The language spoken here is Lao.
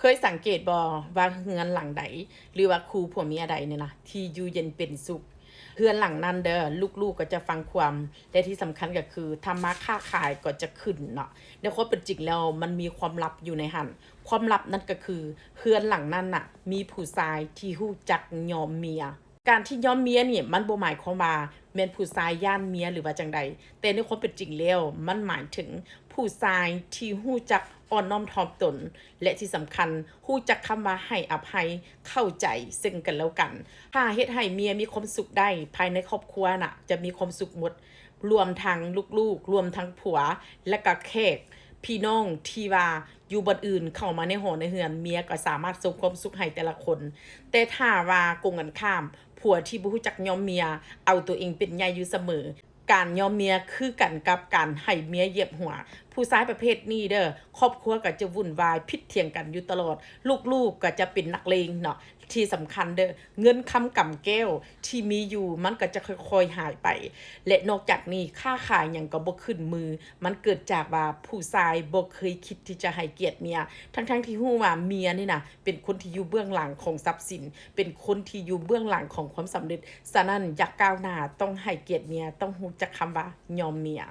ເຄີຍສັງເກດບໍ່ວ່າເຮືອນຫຼັງໃດ ຫຼືວ່າຄູ່ຜົວເມຍໃດນີ້ນະ ທີ່ຢູ່ເຢັນເປັນສຸກ ເຮືອນຫຼັງນັ້ນເດີ ລູກໆກໍຈະຟັງຄວາມ ແລະທີ່ສຳຄັນກໍຄືທຳມາຄ້າຂາຍກໍຈະຂຶ້ນເນາະ. ໃນຄວາມເປັນຈິງແລ້ວມັນມີຄວາມລັບຢູ່ໃນຫັ້ນ ຄວາມລັບນັ້ນກໍຄືເຮືອນຫຼັງນັ້ນນະ ມີຜູ້ຊາຍທີ່ຮູ້ຈັກຍອມເມຍ. ການທີ່ຍອມເມຍນີ້ ມັນບໍ່ໝາຍຄວາມວ່າແມ່ນຜູ້ຊາຍຢ້ານເມຍ ຫຼືວ່າຈັ່ງໃດ, ແຕ່ໃນຄວາມເປັນຈິງແລ້ວ ມັນໝາຍເຖິງຜູ້ຊາຍທີ່ຮູ້ຈັກອ່ອນນ້ອມຖ່ອມຕົນ ແລະທີ່ສຳຄັນ ຮູ້ຈັກຄຳວ່າໃຫ້ອະໄພ, ເຂົ້າໃຈເຊິ່ງກັນແລ້ວກັນ. ຖ້າເຮັດໃຫ້ເມຍມີຄວາມສຸກໄດ້ ພາຍໃນຄອບຄົວນະ ຈະມີຄວາມສຸກໝົດ ລວມທັງລູກໆ ລວມທັງຜົວ ແລະກະແຂກພີ່ນ້ອງທີ່ວ່າ ຢູ່ບ່ອນອື່ນເຂົ້າມາໃນຫໍໃນເຮືອນ ເມຍກໍສາມາດສົ່ງຄວາມສຸກໃຫ້ແຕ່ລະຄົນ. ແຕ່ຖ້າວ່າກົງກັນຂ້າມ ຜົວທີ່ບໍ່ຮູ້ຈັກຍອມເມຍ ເອົາຕົວເອງເປັນໃຫຍ່ຢູ່ສະເໝີ, ການຍອມເມຍຄືກັນກັບການໃຫ້ເມຍຢຽບຫົວ. ຜູ້ຊາຍປະເພດນີ້ເດີ ຄອບຄົວກໍຈະວຸ່ນວາຍ ຜິດຖຽງກັນຢູ່ຕະຫຼອດ, ລູກໆກໍຈະເປັນນັກເລງເນາະ. ທີ່ສຳຄັນເດີ ເງິນຄຳກຳແກ້ວທີ່ມີຢູ່ ມັນກໍຈະຄ່ອຍໆຫາຍໄປ ແລະນອກຈາກນີ້ ຄ້າຂາຍຫຍັງກໍບໍ່ຂຶ້ນມື. ມັນເກີດຈາກວ່າຜູ້ຊາຍບໍ່ເຄີຍຄິດທີ່ຈະໃຫ້ກຽດເມຍ ທັງໆທີ່ຮູ້ວ່າເມຍນີ້ນະ ເປັນຄົນທີ່ຢູ່ເບື້ອງຫຼັງຂອງຊັບສິນ, ເປັນຄົນທີ່ຢູ່ເບື້ອງຫຼັງຂອງຄວາມສຳເລັດ. ສະນັ້ນ ຢາກກ້າວໜ້າ ຕ້ອງໃຫ້ກຽດເມຍ, ຕ້ອງຮູ້ຈັກຄຳວ່າຍອມເມຍ.